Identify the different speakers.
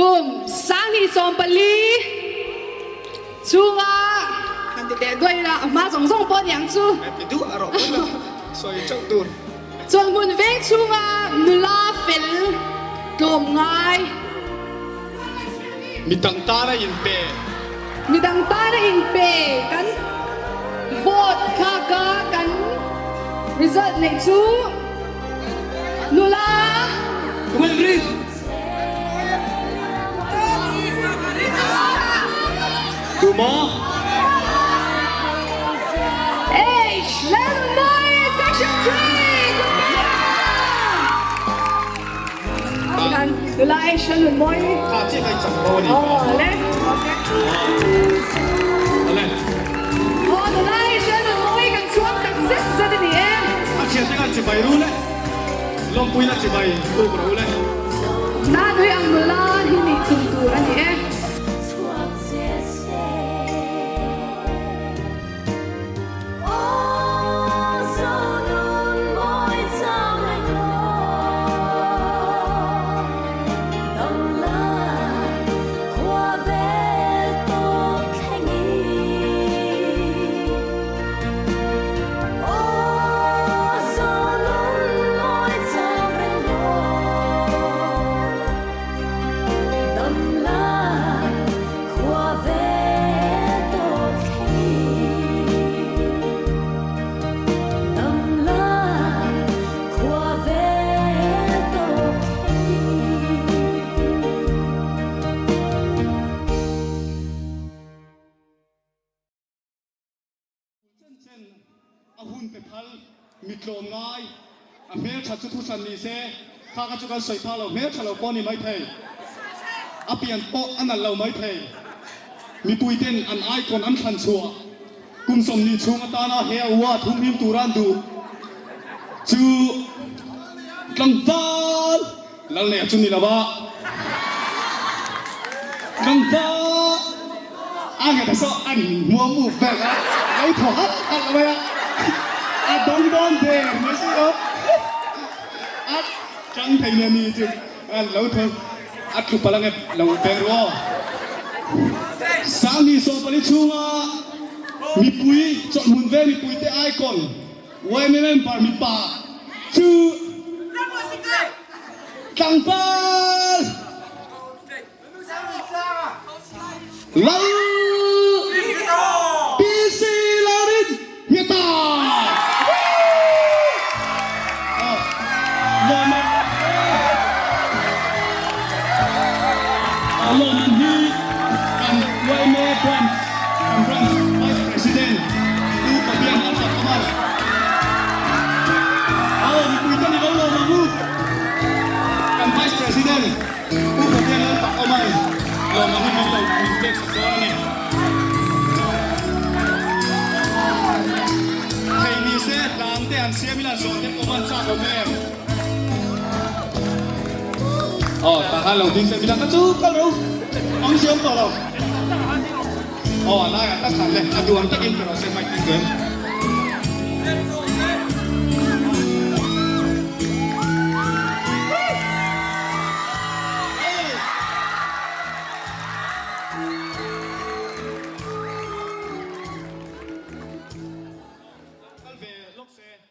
Speaker 1: Kum 2014 chunga han ti teh duai ila a hma zawng zawng pawh aniang chu.
Speaker 2: Ti duh a rawh pawn a sawi chauh tur.
Speaker 1: Chawlhmun veng chhunga nula fel tlawm ngai.
Speaker 2: Midang tana inpe.
Speaker 1: Midang tana inpe kan vote thlak a kan result neih chu nula.
Speaker 2: Wilrin. Tumaw?
Speaker 1: H Lalnunmawii Section 3 Goodbye. Nula H Lalnunmawii.
Speaker 2: Kha chiah kha i chak bo a ni.
Speaker 1: Aw le.
Speaker 2: Awle.
Speaker 1: Aw nula H Lalnunmawii kan chhuak tak zet zet a ni e.
Speaker 2: A thiante khan chibai ru le. Lawmpuina chibai uk ro le.
Speaker 1: Nanui ang nula hi nih tum tur a ni e.
Speaker 2: Chen chen a hun pe phal, mi tlawm ngai, a hmeltha chu thuhran ni se, kha kha chu kan sawi phak lo, hmeltha lo pawh a ni maithei, a pian pawh a nalh lo maithei, mipui ten an icon an thlan chhuah kum 20 chhung atana he a ua thum him tura an duh chu tlangval Lalneia chu ni lo a. Tlangval a nghet a saw an hmuam move vel a lo thaw halh halh mai a, a dawng dawn der mai si lo. A tang thei nia ni chu a lo thaw a tlu palh ange lo beng ru aw. Sangni 14 chhunga mipui chawlhhmun ve mipuite icon yma member mipa chu tlangval Lal PC Lalrin Hmeta! Lawmman hi kan yma Branch, kan Branch Vice President Pu Fabian Lalfak Amar. Aw, mipui te ni lo lawm ang u. Kan Vice President Pu Fabian Lalfak Amar lawmman hi min lo min pek sak dawn a ni. Thei ni se tlang te han siam ila zawh te pawh an chak awm em? Aw, tah khan lo ding se midang kha chu kal ro awm siam tawh lo. Aw, a laiah tak khan le, a duh ang takin pe rawh se mic ding duh em?